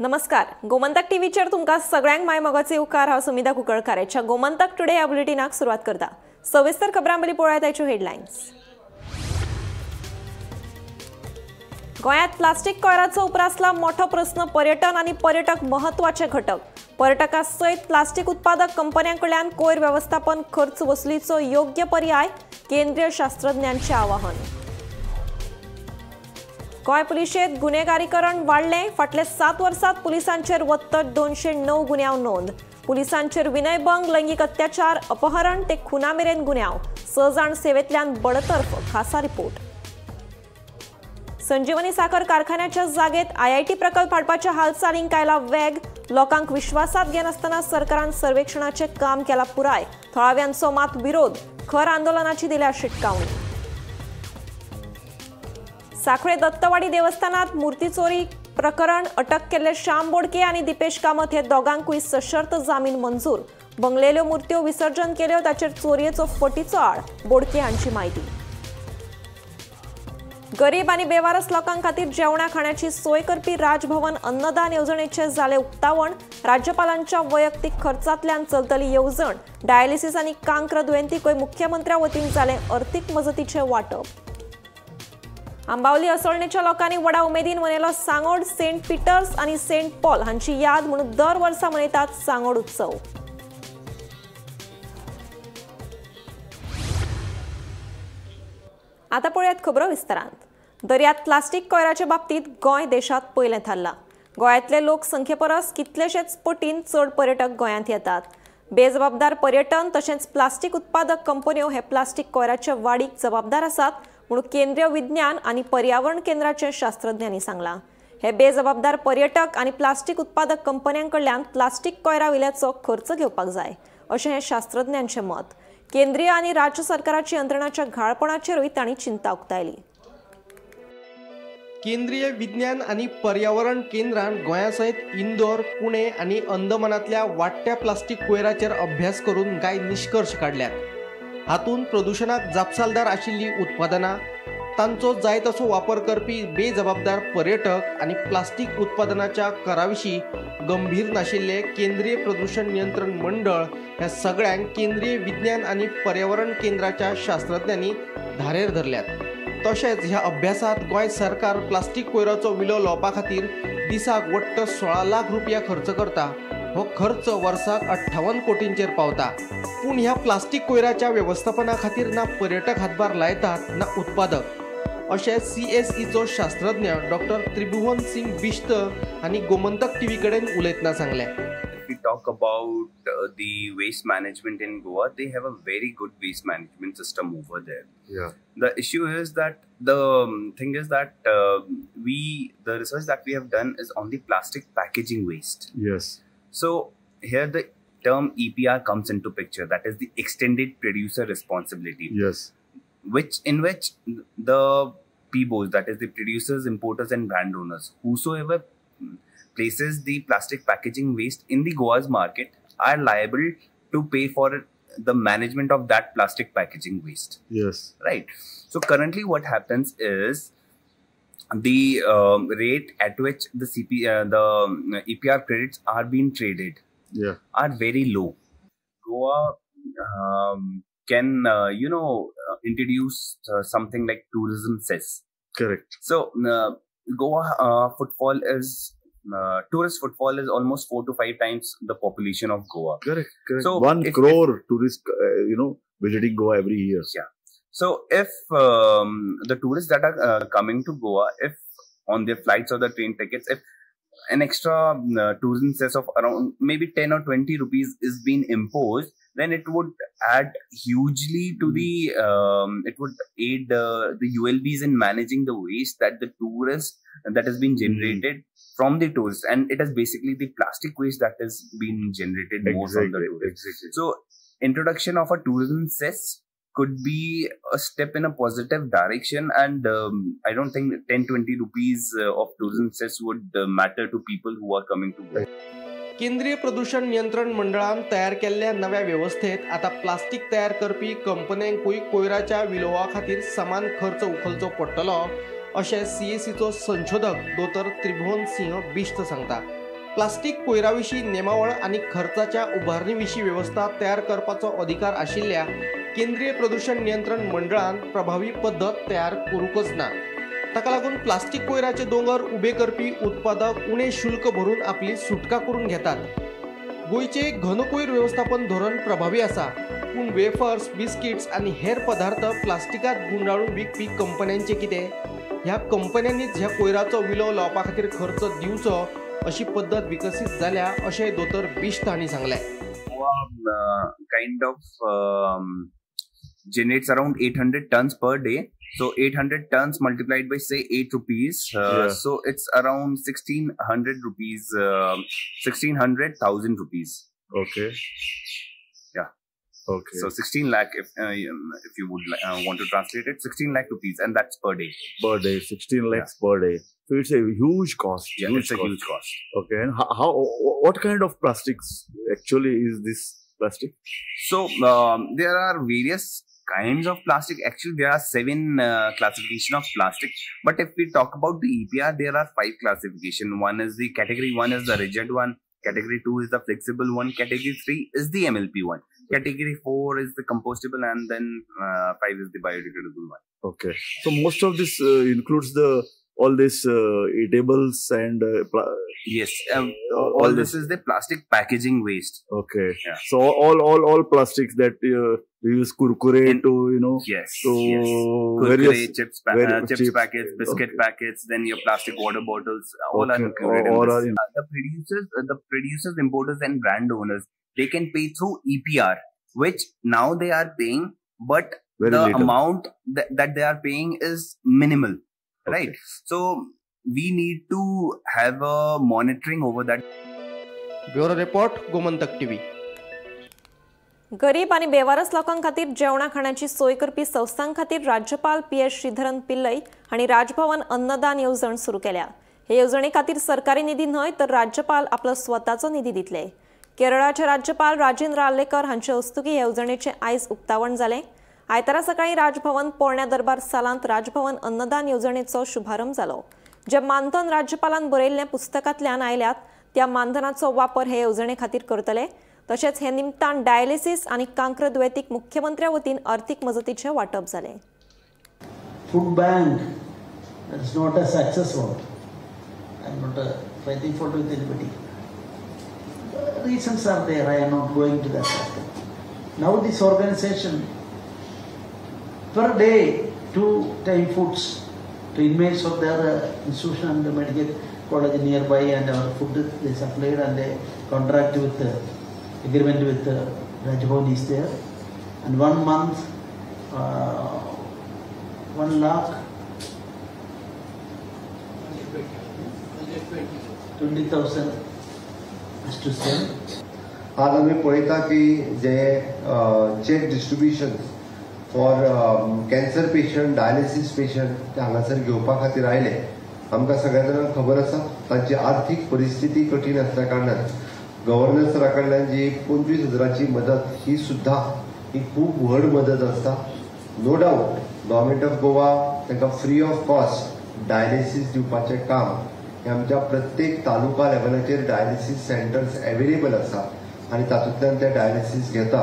नमस्कार, गोमंतक टीव्हीचेर तुमकां सगळ्यांक my मोगाचे येवकार. हांव सुमिता कुंकळकार ह्या गोमंतक टुडे ह्या बुलेटिनाक सुरवात करता. सविस्तर खबरां पयलीं पळोवया ताच्यो हेडलायन्स. गोंयांत प्लास्टीक कोयराचो उप्रासला मोठो प्रस्न. पर्यटन आनी पर्यटक महत्वाचे घटक. पर्यटकां सयत प्लास्टीक उत्पादक कंपन्यां कडल्यान कोयर वेवस्थापन खर्च वसुलीचो योग्य पर्याय, केंद्रीय शास्त्रज्ञांचें आवाहन. गोंय पुलिशेंत गुन्हेगारीकरण वाडलें. फाटल्या 7 वर्सांत पुलिसांचेर वत्तर 209 गुन्यांव नोंद. पुलिसांचेर विनयभंग, लैंगीक अत्याचार, अपहरण ते खुना मेरेन गुन्यांव. 6 जाण सेवेंतल्यान बडतर्फ. खासा रिपोर्ट. संजीवनी साखर कारखान्याच्या जागेत आयआयटी प्रकल्प हाडपाच्या हालचालींक आयला वेग. लोकांक विश्वासात घेनासतना सरकारान सर्वेक्षणाचें काम केलां पुराय. थळाव्यांचो मात विरोध. खर आंदोलनाची दिल्या शिटकावणी. साखळे दत्तवाडी देवस्थानात मूर्ती चोरी प्रकरण अटक केल्ले श्याम बोडके आनी दीपेश कामत हे दोगांकूय सशर्त जामीन मंजूर. बंगलेल्यो मूर्त्यो विसर्जन केल्यो ताचेर चोरयेचो फटीचो आळ. बोडके हांची म्हायती. गरीब आनी बेवारस लोकां खातीर जेवणा खाण्याची सोय करपी राजभवन अन्नदान येवजणेचें जालें उक्तावण. राज्यपालांच्या वैयक्तीक खर्चांतल्यान चलतली येवजण. डायलिसीस आनी कांक्र दुयेंतीकूय मुख्यमंत्र्या वतीन जालें अर्थीक मजतीचें वांटप. आंबावली असोळणेच्या लोकांनी व्हडा उमेदीन मनयलो सांगोड. सेंट पिटर्स आनी सेंट पॉल हांची याद म्हणून दर वर्सा मनयतात सांगोड उत्सव. आता पळयात खबरो विस्तारांत. दर्यांत प्लास्टीक कोयराचे बाबतींत गोंय देशांत पयलें थारलां. गोंयांतले लोकसंख्ये परस कितलेशेच पटीन चड पर्यटक गोंयांत येतात. बेजबाबदार पर्यटन तशेंच प्लास्टीक उत्पादक कंपन्यो हे प्लास्टीक कोयराचे वाडीक जबाबदार आसात म्हणून केंद्रीय विज्ञान आनी पर्यावरण केंद्राचे शास्त्रज्ञांनी सांगलां. हे बेजबाबदार पर्यटक आनी प्लास्टीक उत्पादक कंपन्यां कडल्यान प्लास्टीक कोयरा विल्याचो खर्च घेवपाक जाय अशें हे शास्त्रज्ञांचें मत. केंद्रीय आनी राज्य सरकाराची यंत्रणाच्या घाळपणाचेरूय तांणी चिंता उक्तायली. केंद्रीय विज्ञान आनी पर्यावरण केंद्रान गोंया सयत इंदोर, पुणे आनी अंदमानांतल्या वाडट्या प्लास्टीक कोयराचेर अभ्यास करून कांय निश्कर्श काडल्यात. हातूंत प्रदुशणाक जापसालदार आशिल्लीं उत्पादनां, तांचो जाय तसो वापर करपी बेजबाबदार पर्यटक आनी प्लास्टीक उत्पादनाच्या कराविशीं गंभीर नाशिल्ले केंद्रीय प्रदूषण नियंत्रण मंडळ ह्या सगळ्यांक केंद्रीय विज्ञान आनी पर्यावरण केंद्राच्या शास्त्रज्ञांनी धारेर धरल्यात. तशेंच ह्या अभ्यासांत गोंय सरकार प्लास्टीक कोयराचो विलो लावपा खातीर दिसाक वट्ट 16 लाख रुपया खर्च करता. हो खर्च वर्साक 58 कोटींचेर पावता. पूण ह्या प्लास्टीक कोयराच्या वेवस्थापना खातीर ना पर्यटक हातभार लायतात ना उत्पादक, अशें सीएसईचो शास्त्रज्ञ डॉक्टर त्रिभुवन सिंग बिश्त आनी गोमंतक टीव्ही कडेन उलयतना सांगलें. If we talk about the waste management in Goa, they have a very good waste management system over there. Yeah. The issue is that the thing is that the research that we have done is on the plastic packaging waste. Yes. So here the term EPR comes into picture, that is the extended producer responsibility. Yes. Which in which the PBOs, that is the producers, importers and brand owners, whosoever places the plastic packaging waste in the Goa's market are liable to pay for the management of that plastic packaging waste. Yes. Right. So currently what happens is the rate at which the the EPR credits are being traded, yeah, are very low. Goa can introduce something like tourism cess. Correct. So Goa footfall is tourist footfall is almost 4 to 5 times the population of Goa. Correct. Correct. So 1 crore tourists, visiting Goa every year. Yeah. So if the tourists that are coming to Goa, if on their flights or the train tickets, if an extra tourism cess of around maybe 10 or 20 rupees is being imposed, then it would add hugely to the, it would aid the ULBs in managing the waste that the tourist that has been generated from the tourists. And it is basically the plastic waste that is being generated more from the tourists. Exactly. So introduction of a tourism cess could be a step in a positive direction, and I don't think 10-20 rupees of tourism cess would matter to people who are coming to Goa. केंद्रीय प्रदूषण नियंत्रण मंडळान तयार केल्ल्या नव्या वेवस्थेत आता plastic तयार करपी कंपन्यांकूय कोयराच्या विलोवा खातीर समान खर्च उखलचो पडटलो अशें सीएसईचो संशोधक दोतोर त्रिभुवन सिंह बिश्त सांगता. प्लास्टीक कोयरा विशीं नेमावळ आनी खर्चाच्या उबारणी विशीं वेवस्था तयार करपाचो अधिकार आशिल्ल्या केंद्रीय प्रदूषण नियंत्रण मंडळान प्रभावी पद्दत तयार करूंकच ना. ताका लागून प्लास्टीक कोयराचे दोंगर उबे करपी उत्पादक उणें शुल्क भरून आपली सुटका करून घेतात. गोंयचे घनकोयर वेवस्थापन धोरण प्रभावी आसा, पूण वेफर्स, बिस्किट्स आनी हेर पदार्थ प्लास्टिकात गुंडाळून विकपी कंपन्यांचे कितें? ह्या कंपन्यांनीच ह्या कोयराचो विलो लावपा खातीर खर्च दिवचो अशी पद्दत विकसीत जाल्या अशें दोतोर बिश्त हांणी सांगलें. Kind of generates around 800 tons per day. So 800 tons multiplied by say 8 rupees. So it's around 1600 rupees, 1600,000 rupees. Okay. Yeah. Okay. So 16 lakh, if you would want to translate it, 16 lakh rupees, and that's per day. Per day, 16 lakhs per day. So it's a huge cost. Yeah, huge it's a huge cost. Okay. And how, what kind of plastics actually is this plastic? So there are various kinds of plastic. Actually, there are 7 classification of plastic. But if we talk about the EPR, there are 5 classification. One is the category 1 is the rigid one. Category 2 is the flexible one. Category 3 is the MLP one. Category 4 is the compostable, and then 5 is the biodegradable one. Okay. So most of this includes the all this edibles and yes, all this is the plastic packaging waste. Okay. Yeah. So all plastics that we use kurkure to, you know. Yes. To yes. Kurkure, various, chips, chips packets, biscuit packets, then your plastic water bottles, all are included. All in are this. In. The producers, importers, and brand owners, they can pay through EPR, which now they are paying, but very the little amount that they are paying is minimal. Okay. Right. So we need to have a monitoring over that. Bureau report, Gomantak TV. गरीब आणि बेवारस लोकां खातीर जेवणा खाण्याची सोय करपी संस्थां खातीर राज्यपाल पी.एस. श्रीधरन पिल्लई हांणी राजभवन अन्नदान येवजण सुरू केल्या. हे येवजणे खातीर सरकारी निधी न्हय तर राज्यपाल आपलो स्वताचो निधी दितले. केरळाचे राज्यपाल राजेंद्र आर्लेकर हांचे हस्तुकीं येवजणेचें आयज उक्तावण जालें. आयतारा सकाळी राजभवन पोरण्या दरबार सालांत राजभवन अन्नदान येवजणेचो शुभारंभ जालो. जे मानधन राज्यपालान बरयल्ल्या पुस्तकांतल्यान आयल्यात त्या मानधनाचो वापर हे येवजणे खातीर करतले. तशेंच हे निमतान डायलिसिस आनी कांक्र दुयेंतीक मुख्यमंत्र्या वतीन आर्थीक मजतीचें वांटप जालें. Food bank, that's not a successful. I am not fighting for with anybody. Reasons are there, I am not going to that aspect. Now this organization per day 2 time foods to inmates of their institution and the medical college nearby, and our food they supplied, and they contract with agreement with Raj Bhavan is there. And 1 month 1,20,000 has to send. आज आमी पळयता की जे cheque distribution for cancer patient, dialysis patient ते हांगासर घेवपा खातीर आयले. आमकां सगळ्या जाणांक खबर आसा तांची आर्थीक परिस्थिती कठीण आसल्या कारणान गव्हर्नर सरा कडल्यान जी 25,000ची मदत ही सुद्दां ही खूब व्हड मदत आसता. No doubt government of Goa तांकां फ्री ऑफ कॉस्ट डायलिसीस दिवपाचें काम हें आमच्या प्रत्येक तालुका लेवलाचेर डायलिसीस सेंटर्स एवेलेबल आसा आनी तातूंतल्यान ते डायलिसीस घेता.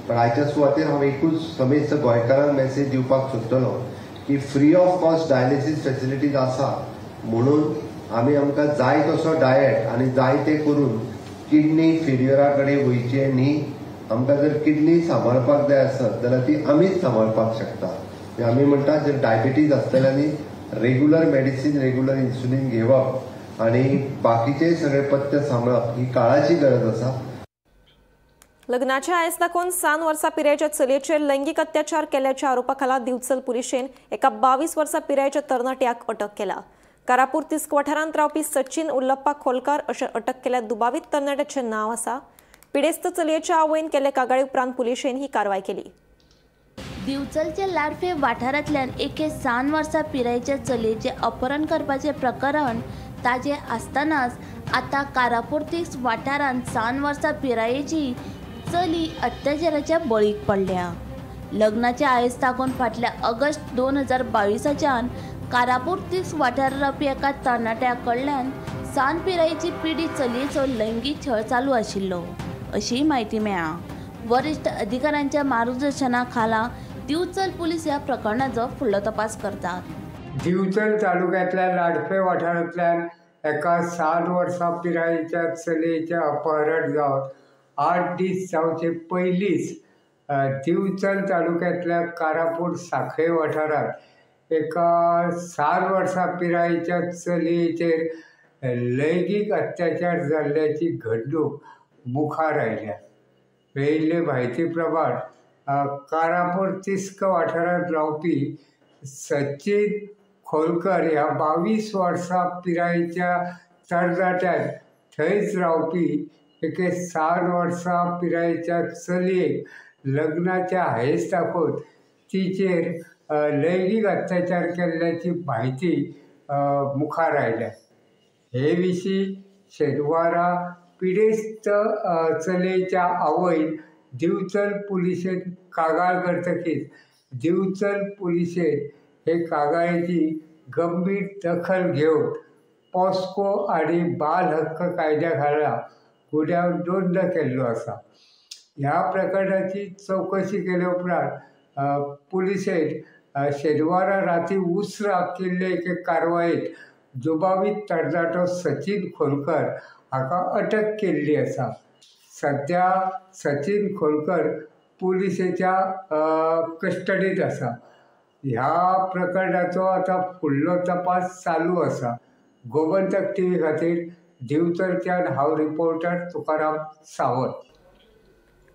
पण आयच्या सुवातेर हांव एकूच समेस्त गोंयकारांक मॅसेज दिवपाक सोदतलो की free of cost dialysis facilities आसा म्हणून आमी आमकां जाय तसो डायट आनी जाय तें करून किडनी फेल्युअरा कडेन वयचें न्ही. आमकां जर किडनी सांबाळपाक जाय आसत जाल्यार ती आमीच सांबाळपाक शकता. आमी म्हणटा जर डायबिटीज आसतल्यांनी रेगुलर मेडिसीन, रेगुलर इन्सुलीन घेवप आनी बाकीचे सगळे पथ्य सांबाळप ही काळाची गरज आसा. लग्नाच्या आयस दाखोवन 7 वर्सां पिरायेच्या चलयेचेर लैंगीक अत्याचार केल्याच्या आरोपाखाला दिवचल पुलिशेन एका 22 वर्सां पिरायेच्या तरणाट्याक अटक केला. कारापूर तिस्क वाठारांत रावपी सचिन उल्लप्पा खोलकार अशें अटक केल्या दुबावीत तरणाट्याचें नांव आसा. पिडेस्त चलयेच्या आवयन केल्ले कागाळी उपरांत पुलिशेन ही कारवाय केली. दिवचलच्या लार्फे वाठारांतल्यान एके 7 वर्सां पिरायेच्या चलयेचें अपहरण करपाचें प्रकरण ताजें आसतनाच आतां कारापूर तिस्क वाठारांत 7 वर्सां पिरायेची चली अत्याचाराच्या बळीक पडल्या. लग्नाचे आयज दाखोवन फाटल्या ऑगस्ट 2022च्यान कारापूर तिस्क वाठारांत रावपी एका तरणाट्या कडल्यान सान पिरायेची पिडीत चलयेचो लैंगीक छळ चालू आशिल्लो अशी म्हायती मेळ्ळा. वरिष्ठ अधिकाऱ्यांच्या मार्गदर्शना खाला दिवचल पुलीस ह्या प्रकरणाचो फुडलो तपास करतात. दिवचल तालुक्यांतल्या लाडफे वाठारांतल्यान एका 7 वर्सां पिरायेच्या चलयेचें अपहरण जावन 8 दीस जावचे पयलींच दिवचल तालुक्यांतल्या कारापूर साखळे वाठारांत एका 7 वर्सां पिरायेच्या चलयेचेर लैंगीक अत्याचार जाल्ल्याची घडणूक मुखार आयल्या. मेळिल्ले म्हायती प्रमाण कारापूर तिस्क वाठारांत रावपी सचिन खोलकर ह्या 22 वर्सां पिरायेच्या तरणाट्यान थंयच रावपी एके 7 वर्सां पिरायेच्या चलयेक लग्नाच्या हांयस दाखोवन तिचेर लैंगीक अत्याचार केल्ल्याची म्हायती मुखार आयल्या. हे विशीं शेनवारा पिडेस्त चलयेच्या आवयन दिवचल पुलिशेन कागाळ करतकीच दिवचल पुलिशेन हे कागाळीची गंभीर दखल घेवन पॉस्को आनी बाल हक्क कायद्या खाला गुन्यांव नोंद केल्लो आसा. ह्या प्रकरणाची चवकशी केले उपरांत पुलिशेन शेनवारा राती उसरां केल्ले एके कारवायेंत दुबावीत तरणाटो सचिन खोलकर हाका अटक केल्ली आसा. सद्या सचिन खोलकर पुलिसेच्या कस्टडीत आसा. ह्या प्रकरणाचो आतां फुडलो तपास चालू आसा. गोमंतक टीव्ही खातीर दिवचलच्यान हांव रिपोर्टर तुकाराम सावंत.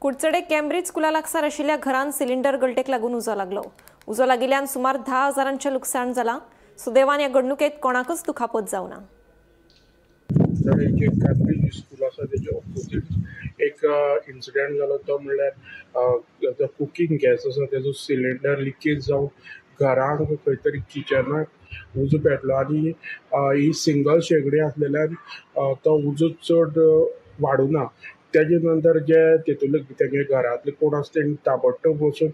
कुडचडे कॅम्ब्रिज स्कुला लागसार आशिल्ल्या घरान सिलिंडर गळटेक लागून उजो लागलो. उजो लागिल्ल्यान सुमार 10,000 लुकसाण जालां. सुदैवान ह्या घडणुकेत कोणाकच दुखापत जावना. कॅम्ब्रिज स्कूल आसा तेजे ऑपोजीट एक इन्सिडंट जालो तो म्हणल्यार कुकींग गॅस आसा तेजो सिलिंडर लिकेज जावन घरांक खंय तरी किचनाक उजो पेटलो आनी ही सिंगल शेगडी आसलेल्यान तो उजो चड वाडूना. तेजे नंतर जे तेतूंतले तेगे घरांतले कोण आसा तेणी ताबडतोब वचून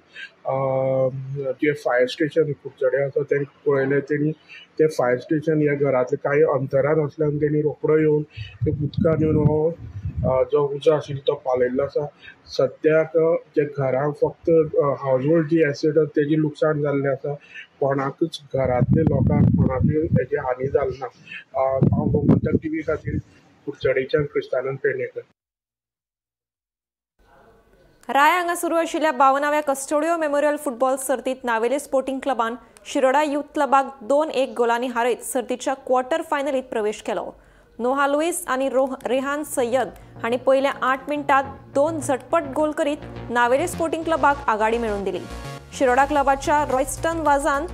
जे फायर स्टेशन कुडचडे आसा तेंकां पळयलें. तेणी ते फायर स्टेशन ह्या घरांतले कांय अंतरान आसल्यान तेणी रोखडो येवन ते उदकान येवन हो जो उजो आशिल्लो तो पालयल्लो आसा. सद्याक जे घरांक फक्त हावज होल्ड जी एसेट आसा तेजी लुकसाण जाल्लें आसा. कोणाकूच घरांतले लोकांक कोणाकूय तेजी हानी जाली ना. हांव गोमंतक टीव्ही खातीर कुडचडेच्यान क्रिस्तानंद पेडणेकर. राय हांगा सुरू आशिल्ल्या 52व्या कस्टोडियो मेमोरियल फुटबॉल सर्तीत नावेले स्पोर्टिंग क्लबान शिरोडा यूथ क्लबाक 2-1 गोलांनी हारयत सर्तीच्या क्वॉर्टर फायनलीत प्रवेश केलो. नोहा लुईस आनी रेहान सय्यद हांणी पयल्या 8 मिनटात 2 झटपट गोल करीत नावेले स्पोर्टिंग क्लबाक आघाडी मेळोवन दिली. शिरोडा क्लबाच्या रॉयस्टन वाजान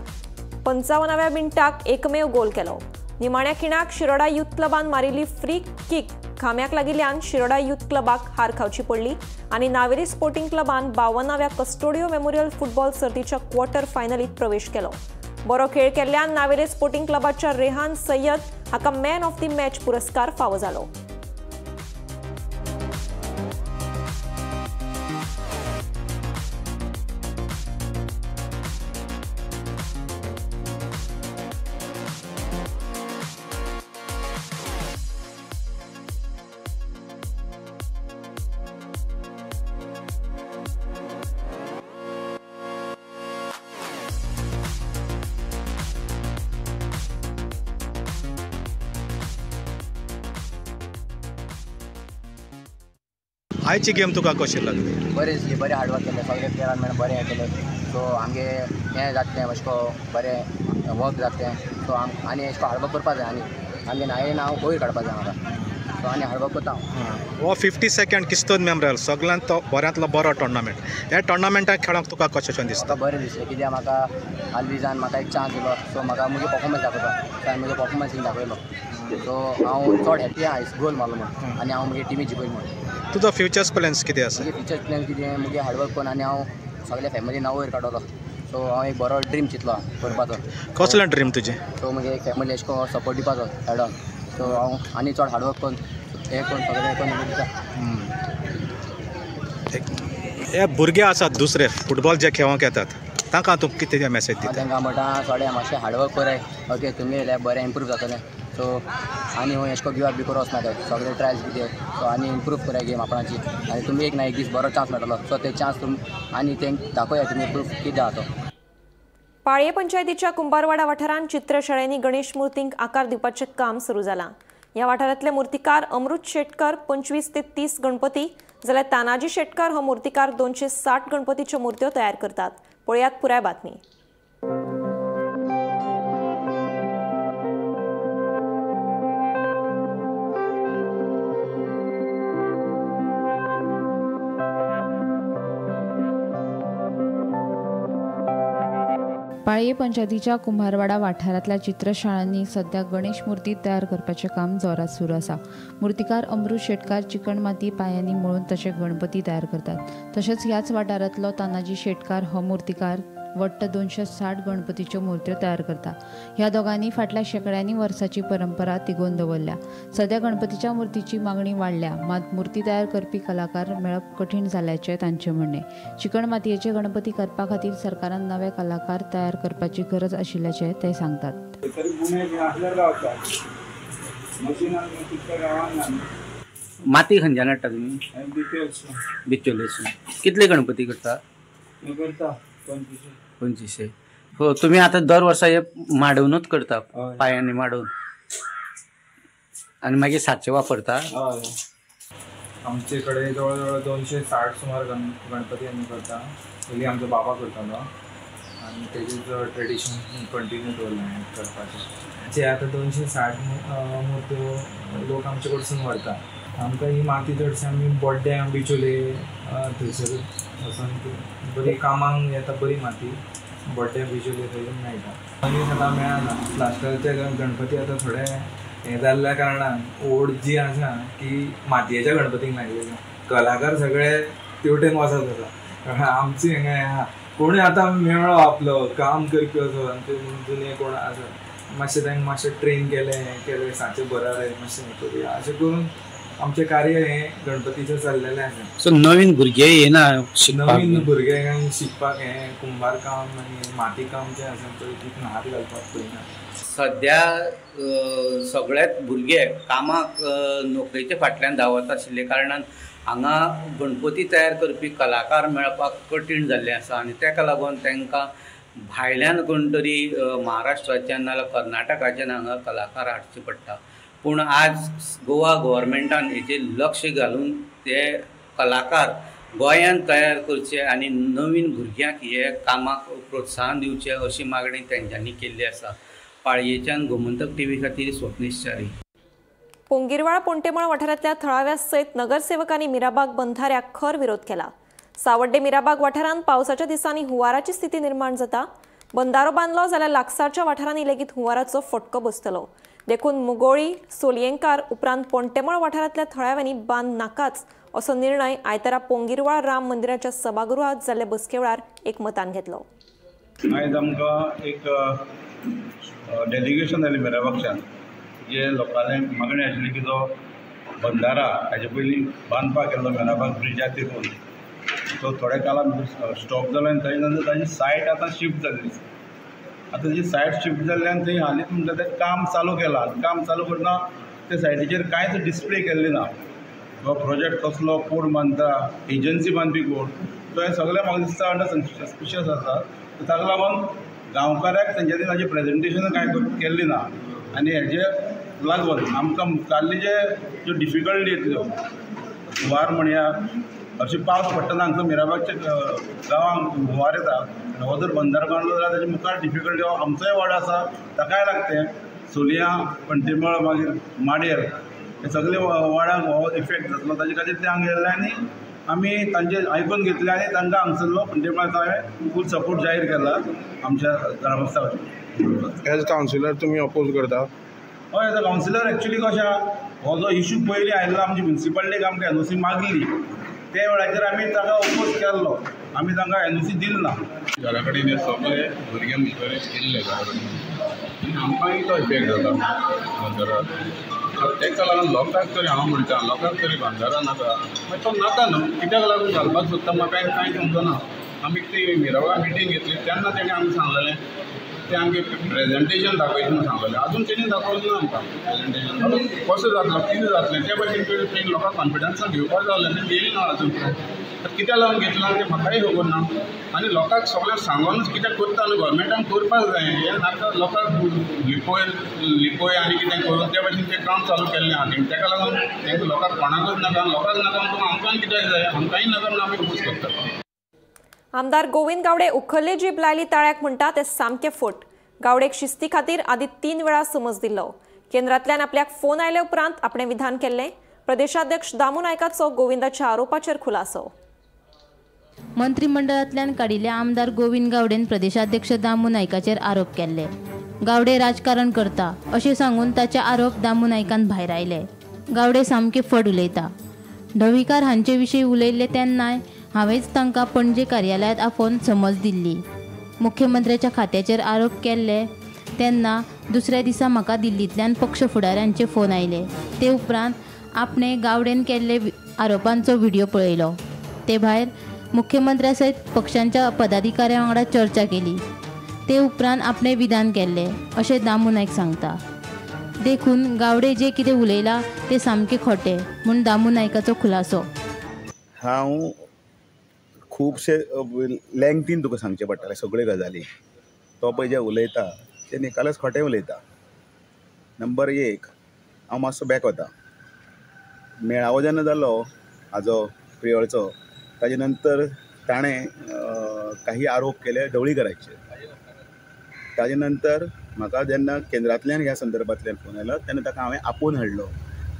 55व्या मिनटाक एकमेव गोल केलो. निमाण्या खिणाक शिरोडा यूथ क्लबान मारिल्ली फ्री किक खांब्याक लागिल्ल्यान शिरोडा यूथ क्लबाक हार खावची पडली आनी नावेली स्पोर्टिंग क्लबान 52व्या कस्टोडियो मेमोरियल फुटबॉल सर्तीच्या क्वॉर्टर फायनलीत प्रवेश केलो. बरो खेळ केल्ल्यान नावेले स्पोर्टिंग क्लबाच्या रेहान सय्यद हाका मॅन ऑफ the match पुरस्कार फावो जालो. आयची गेम तुका कशी लागली? बरें दिसली, बरें हार्डवर्क केलें सगळे प्लेयरान मेळून बरें हें केलें. सो आमगे हें जातलें अशें करून बरें वर्क जातलें. सो आनी अशें करून हार्डवर्क करपा जाय आनी आमगे नाय नांव वयर काडपा जाय म्हाका. सो आनी हार्डवर्क करता हांव. हो 52nd किस्तोद मेमोरियल सगळ्यांत तो बऱ्यांतलो बरो टोर्नामेंट. ह्या टोर्नामेंटाक खेळोंक तुका कशें दिसता? बरें दिसलें कित्याक म्हाका आलवीजान म्हाका एक चान्स दिलो. सो म्हाका म्हजो परफॉर्मन्स दाखयता. सो हांवें म्हजो परफॉर्मन्स दाखयलो. सो हांव चड हॅप्पी आहा आयज गोल मारलो म्हूण आनी हांव म्हगे टिमी जिखयली म्हूण. तुजो फ्युचर प्लॅन्स कितें आसा? म्हगे फ्युचर प्लॅन कितें, म्हगे हार्डवर्क करून आनी हांव सगल्या फॅमिली नांव वयर काडटलो. सो हांव एक बरो ड्रीम चिंतलो करपाचो. कसलें ड्रीम तुजें? सो म्हगे एक फॅमिली अशें करून सपोर्ट दिवपाचो एडॉन. सो हांव आनी चड हार्डवर्क करून हें करून सगळें करून दिता. हे भुरगे आसात दुसरे फुटबॉल जे खेळोंक येतात तांकां तूं कितें मॅसेज दिता? तांकां म्हणटा थोडे मातशें हार्डवर्क कराय, ओके तुमगें बरें इम्प्रूव जातलें. सो आनी खंय एशे को गिव अप बी करूं वचना ते सगळे ट्रायल्स बी ते सो आनी इम्प्रूव कराय गेम आपणाची आनी तुमी एक ना एक दीस बरो चान्स मेळटलो. सो ते चान्स तुमी आनी तेंक दाखोवया तुमी प्रूफ कितें आहा तो. पाळये पंचायतीच्या कुंभारवाडा वाठारांत चित्रशाळेंनी गणेश मूर्तींक आकार दिवपाचें काम सुरू जालां. ह्या वाठारांतले मूर्तिकार अमृत शेटकर 25 ते 30 गणपती जाल्यार तानाजी शेटकर हो मूर्तिकार 260 गणपतीच्यो मूर्त्यो तयार करतात. पळयात पुराय बातमी. पाळये पंचायतीच्या कुंभारवाडा वाठारांतल्या चित्रशाळांनी सध्या गणेश मूर्ती तयार करपाचें काम जोरात सुरू आसा. मूर्तिकार अमृत शेटकार चिकण माती पायांनी मळून तशे गणपती तयार करतात. तशेंच ह्याच वाठारांतलो तानाजी शेटकार हो मूर्तिकार वट्ट 260 गणपतीच्यो मूर्त्यो तयार करता. ह्या दोगांनी फाटल्या शेंकड्यांनी वर्साची परंपरा तिगोवन दवरल्या. सध्या गणपतीच्या मूर्तीची मागणी वाडल्या, मात मूर्ती तयार करपी कलाकार मेळप कठीण जाल्ल्याचें तांचें म्हणणें. चिकण मातयेचे गणपती करपा खातीर सरकारान नवे कलाकार तयार करपाची गरज आशिल्ल्याचें ते सांगतात. माती खंयच्यान हाडटा तुमी? बिचोलेसून. कितले गणपती करता? 25. हो, तुम्ही आता दर वर्सा हे माडोवनूच करता, पायांनी माडोवन, आनी मागीर साचे वापरता? आमचे कडेन जवळ जवळ 260 सुमार गणपती आमी करता. पयलीं आमचो बाबा करतालो आनी तेजेच ट्रेडिशन कंटिन्यू दवरलें करपाचें. जे आतां 260 मुर्त्यो लोक आमचे कडसून व्हरता. आमकां ही माती चडशी आमी बोड्ड्यां बिचोले थंयसर वचून बरी कामांक येता, बरी माती बोड्ड्यां बिचोले थंय मेळटा. मनीस आतां मेळना. प्लास्टरचे गणपती आतां थोडे हें जाल्ल्या कारणान ओड जी आसा की मातयेच्या गणपतीक लागलेली. कलाकार सगळे तेवटेन वचत आसा. कारण आमची हांगा हें आहा, कोणूय आतां मेळ्ळो आपलो काम करपी असो आमचे जुने कोण आसा मातशें तांकां मातशें ट्रेन केलें, हें केलें, सांचे बरार मातशें हें करुया अशें करून आमचें कार्य हें गणपतीचें चल्लेलें आसा. सो नवीन भुरगे येना शिकपाक? नवीन भुरगे शिकपाक हें कुंभार काम आनी माती काम जें आसा पळय तितून हात घालपाक पळयना. सध्या सगळेच भुरगे कामाक नोकरेच्या फाटल्यान धांवत आशिल्ले कारणान हांगा गणपती तयार करपी कलाकार मेळपाक कठीण जाल्लें आसा आनी ताका लागून तांकां भायल्यान कोण तरी महाराष्ट्राच्यान नाजाल्यार कर्नाटकाच्यान हांगा कलाकार हाडचे पडटा. पूण आज गोवा गव्हर्मेंटान हेचेर लक्ष घालून ते कलाकार गोंयांत तयार करचे आनी नवीन भुरग्यांक हे कामाक प्रोत्साहन दिवचें अशी मागणी तेंच्यांनी केल्ली आसा. पाळयेच्यान गोमंतक टीव्ही खातीर स्वप्नेश च्यारी. पोंगीरवाळ पोंटेमळ वाठारांतल्या थळाव्या सयत नगरसेवकांनी मिराबाग बंधाऱ्याक खर विरोध केला. सावड्डे मिराबाग वाठारांत पावसाच्या दिसांनी हुंवाराची स्थिती निर्माण जाता. बंधारो बांदलो जाल्यार लागसारच्या वाठारांनी लेगीत हुंवाराचो फटको बसतलो. देखून मुगोळी सोलयेंकार उपरांत पोंटेमळ वाठारांतल्या थळाव्यांनी बांद नाकाच असो निर्णय आयतारा पोंगीरवाळ राम मंदिराच्या सभागृहात जाल्ले बसके वेळार एकमतान घेतलो. आयज आमकां एक डेलिगेशन जालें मिराबागच्यान, जे लोकांनी मागणी आशिल्ली की जो बंधारा हाजे पयलीं बांदपाक गेल्लो मिराबाग ब्रिजार तेकून तो थोड्या काळान स्टॉप जालो आनी ताजे नंतर ताजी सायट आतां शिफ्ट जाल्ली. आतां जी सायट शिफ्ट जाल्ल्यान थंय हालींच म्हणटा तें काम चालू केलां. काम चालू करतना ते सायटीचेर कांयच डिस्प्ले केल्ली ना. हो प्रोजेक्ट कसलो, कोण बांदता, एजन्सी बांदपी कोण, तो हें सगळें म्हाका दिसता अंडर सस्पिशियस आसा. ताका लागून गांवकाऱ्याक तेंच्यांनी ताजें प्रेजेंटेशन कांय केल्लें ना आनी हेजे लागून आमकां मुखारले जे ज्यो डिफिकल्टी येतल्यो, हुंवार म्हणया, अशें पावस पडटना हांगसर मिराबागच्या गांवांक हुंवार येता आनी हो जर बंधारो बांदलो जाल्यार ताजे मुखार डिफिकल्टी आमचोय वाडो आसा ताकाय लागतें. सोलयां, पंटेमळ, मागीर माडेर हे सगळे वाड्यांक हो इफेक्ट जातलो. ताजे खातीर ते हांगा गेल्ले आनी आमी तांचे आयकून घेतले आनी तांकां हांगसरलो पंटेमळाचो हांवें फूल सपोर्ट जाहीर केला आमच्या ग्रामस्थांक. एज कावन्सिलर तुमी अपोज करता? हय, एज अ कावन्सिलर एक्चुली कशें आहा, हो जो इशू पयलीं आयिल्लो आमची म्युनिसिपालिटीक आमकां एनओसी मागली ते वेळाचेर आमी ताका अपोज केल्लो, आमी तांकां एनओसी दिली ना. घरा कडेन हे सगळे भुरगे भितर येयल्ले घरा कडेन आनी आमकांय तो इफेक्ट जाता बंधारार. ताका लागून लोकांक तरी हांव म्हणटा, लोकांक तरी बंधारा नाका, मागीर तो नाका न्हू, कित्याक लागून घालपाक सोदता म्हाका कांय समजना. आमी ती मिराबाग मिटींग घेतली तेन्ना तेणें आमकां सांगलेलें ते आमगे प्रेजेंटेशन दाखयता म्हणून सांगलेलें, अजून तेणी दाखोवलें ना आमकां प्रेजेंटेशन कसो जातलो कितें जातलें ते भशेन तेणी लोकांक कॉन्फिडन्सान घेवपाक जाय आसलें, तेणी घेयलें ना अजून. कित्याक लागून घेतलां तें म्हाकाय खबर ना आनी लोकांक सगळ्यांक सांगोनूच कितें करता न्हू गव्हर्मेंटान करपाक जाय. हें नाका लोकांक लिपय लिपय आनी कितें करून ते भशेन तें काम चालू केल्लें आहा तेणी. तेका लागून तांकां लोकांक कोणाकूच नाका, लोकांक नाका म्हणटकूच आमकांय कित्याक जाय, आमकांय नाका म्हणून आमी उपोज करतात. आमदार गोविंद गावडे उखल्ले जीब लायली ताळ्याक म्हणटा ते सामके फट. गावडेक शिस्ती खातीर आदी 3 वेळा समज दिल्लो. केंद्रांतल्यान आपल्याक फोन आयले उपरांत आपणे विधान केल्लें. प्रदेशाध्यक्ष दामू नायकाचो गोविंदाच्या आरोपाचेर खुलासो. मंत्रिमंडळांतल्यान काडिल्ले आमदार गोविंद गावडेन प्रदेशाध्यक्ष दामू नायकाचेर आरोप केल्ले. गावडे राजकारण करता अशें सांगून ताचे आरोप दामू नायकान भायर आयले. गावडे सामके फट उलयता. ढवीकार हांचे विशीं उलयल्ले तेन्नाय हांवेंच तांकां पणजे कार्यालयांत आपोवन समज दिल्ली. मुख्यमंत्र्याच्या खात्याचेर आरोप केल्ले तेन्ना दुसऱ्या दिसा म्हाका दिल्लींतल्यान पक्ष फुडाऱ्यांचे फोन आयले. ते उपरांत आपणे गावडेन केल्ले आरोपांचो व्हिडियो पळयलो. ते भायर मुख्यमंत्र्या सयत पक्षांच्या पदाधिकाऱ्यां वांगडा चर्चा केली. ते उपरांत आपणे विधान केल्लें अशें दामू नायक सांगता. देखून गावडे जे कितें उलयला ते सामकें खोटें म्हूण दामू नायकाचो खुलासो. हांव खुबशे लेंगतीन तुका सांगचें पडटलें सगळ्यो गजाली. तो पळय जें उलयता तें निकालच खोटें उलयता. नंबर 1, हांव मातसो बॅक वता. मेळावो जेन्ना जालो हाजो प्रियोळचो, ताजे नंतर ताणें काही आरोप केले ढवळीकराचेर. ताजे नंतर म्हाका जेन्ना केंद्रांतल्यान ह्या संदर्भांतल्यान फोन आयलो तेन्ना ताका हांवें आपोवन हाडलो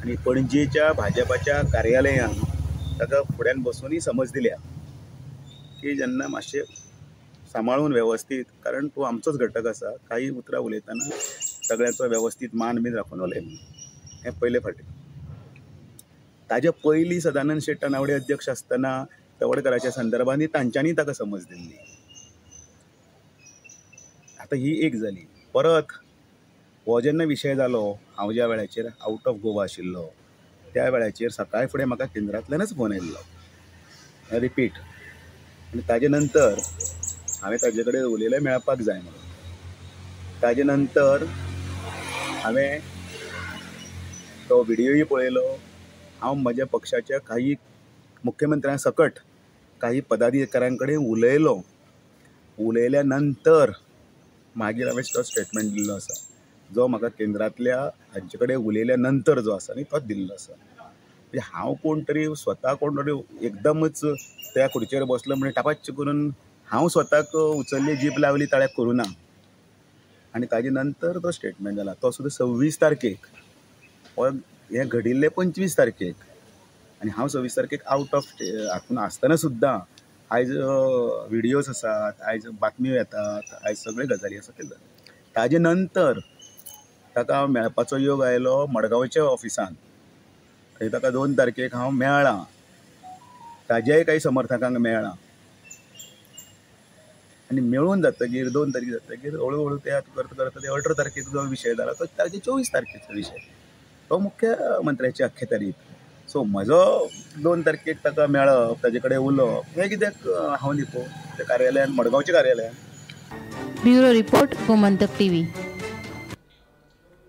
आनी पणजेच्या भाजपाच्या कार्यालयांत ताका फुड्यान बसूनय समज दिल्या की जेन्ना मातशें सांबाळून वेवस्थीत, कारण तूं आमचोच घटक आसा, काही उतरां उलयतना सगळ्यांचो वेवस्थीत मान बीन राखून उलय म्हणून. हें पयले फावटी. ताजे पयलीं सदानंद शेट तानावडे अध्यक्ष आसतना तवडकराच्या संदर्भांत तांच्यांनी ताका समज दिल्ली. आतां ही एक जाली. परत हो जेन्ना विशय जालो, हांव ज्या वेळाचेर आवट ऑफ गोवा आशिल्लो त्या वेळाचेर सकाळ फुडें म्हाका केंद्रांतल्यानच फोन आयिल्लो रिपीट. आनी ताजे नंतर हांवें ताजे कडेन उलयलें मेळपाक जाय म्हणून. ताजे नंतर हांवें तो व्हिडियोय पळयलो. हांव म्हज्या पक्षाच्या काही मुख्यमंत्र्यां सकट काही पदाधिकाऱ्यां कडेन उलयलो. उलयल्या नंतर मागीर हांवें तो स्टेटमेंट दिल्लो आसा जो म्हाका केंद्रांतल्या हांचे कडेन उलयल्या नंतर जो आसा न्ही तो दिल्लो आसा. म्हणजे हांव कोण तरी स्वता कोण तरी एकदमच त्या खुर्चेर बसलो म्हणजे टापाच्च करून हांव स्वताक उचल्ली जीप लावली ताळ्याक करूं ना. आनी ताजे नंतर तो स्टेटमेंट जाला तो सुद्दां 26 तारखेक. हें घडिल्लें 25 तारखेक आनी हांव 26 तारखेक आवट ऑफ हातून आसतना सुद्दां आयज व्हिडियोज आसात, आयज बातम्यो येतात, आयज सगळ्यो गजाली आसात ते. ताजे नंतर ताका हांव मेळपाचो योग आयलो मडगांवच्या ऑफिसान. थंय ताका 2 तारखेक हांव मेळ्ळां, ताज्याय काही समर्थकांक मेळ्ळां. आनी मेळून जातकीर 2 तारखेक जातकीर हळू हळू ते करता करता ते 18 तारखेचो जो विशय जाला तो ताजे 24 तारखेचो विशय तो मुख्यमंत्र्याची अख्यातारीत. सो म्हजो 2 तारखेक ताका मेळप, ताजे कडेन उलोवप हें कित्याक हांव न्ही त्या कार्यालयान, मडगांवच्या कार्यालयान. Bureau report, Gomantak TV.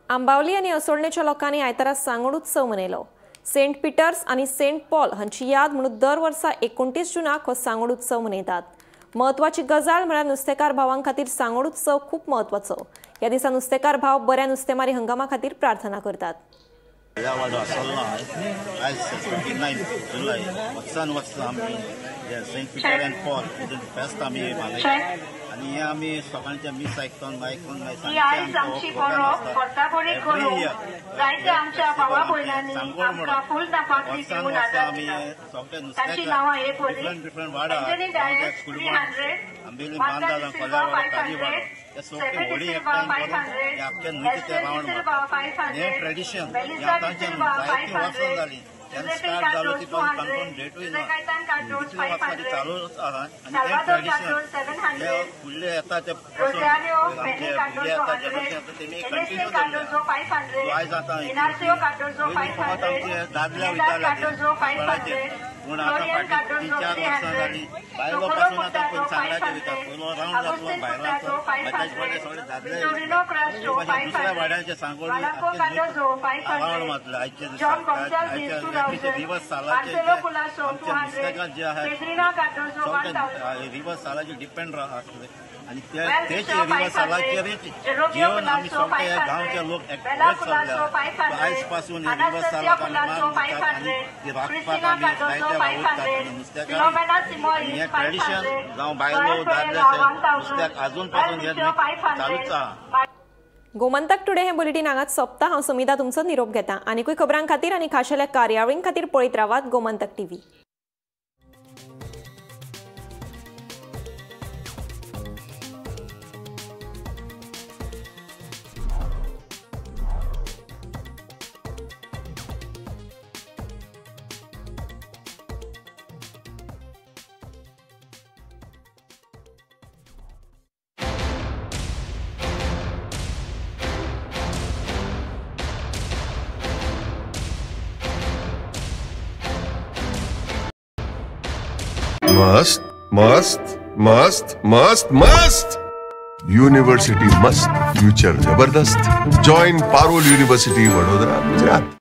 Ambavali आनी असोळणेच्या लोकांनी आयतारा सांगोड उत्सव मनयलो. सेंट पिटर्स आनी सेंट पॉल हांची याद म्हणून दर वर्सा 29 जुनाक हो सांगोड उत्सव मनयतात. म्हत्वाची गजाल म्हळ्यार नुस्तेकार भावां खातीर सांगोड उत्सव खूब म्हत्वाचो. ह्या दिसा नुस्तेकार भाव बऱ्या नुस्तेमारी हंगामा खातीर प्रार्थना करतात. ह्या वाडो आसलो आयज 29 जुलय वर्सान वर्स आमी सेंट पिटर अँड पॉल फेस्त आमी मनयतात आनी हे आमी सकाळच्या मीस आयकून आयकून वर्सान वर्सा आमी सगळे नुस्त्याक डिफरंट डिफरंट वाडा आंबेली बांदा कोल्यावाडो काजीवाडो हे सगळे होळी एकठांय करून हे आख्खे न्हंयचे ते रावंड मारतात. हें ट्रेडिशन हें आतांच्यान जायतीं वर्सां जालीं. जेन्ना स्टार्ट जालो ती काणकोण डेटूय ना, इतलीं वर्सां ती चालूच आसा आनी हें ट्रेडिशन हे फुडले येता ते पासून आमचे भुरगे येता जनरेशन येता तेमी कंटिन्यू दवरले. आयज आतां पयलीं फकत आमचे दादले वयताले ते पूण आतां फाटलीं 3-4 वर्सां जालीं बायलो पासून आतां पयलीं सांगडाचे वयता. पयलो रावंड जातलो बायलांचो, ताचे फाटले सगळे दादले दुसऱ्या वाड्याचे सांगोळी रावंड मारतले. आयचे आयचे रिवर सालाचे आमचे नुस्तेकार जे आहात सगळे रिवर सालाचे डिपेंड आसले आनी तेच रिवर सालाचेरच घेवन आमी सगळे ह्या गांवचे लोक एकवट सगळे आहात. आयज पासून हे रिवर सालाक आमी मान दितात आनी ती राखपाक आमी जायते वावुरतात आनी नुस्तेकार आनी हें ट्रेडिशन जावं बायलो दादले नुस्त्याक आजून पासून हें चालूच आहा. गोमंतक टुडे हे बुलेटीन हांगाच सोंपता. हांव सुमिता तुमचो निरोप घेता. आनीकूय खबरां खातीर आनी खाशेल्या कार्यावळीं खातीर पळयत रावात गोमंतक टीव्ही. मस्त मस्त मस्त मस्त मस्त यूनिवर्सिटी मस्त, फ्यूचर जबरदस्त. Join Parul university, Vadodara, Gujarat.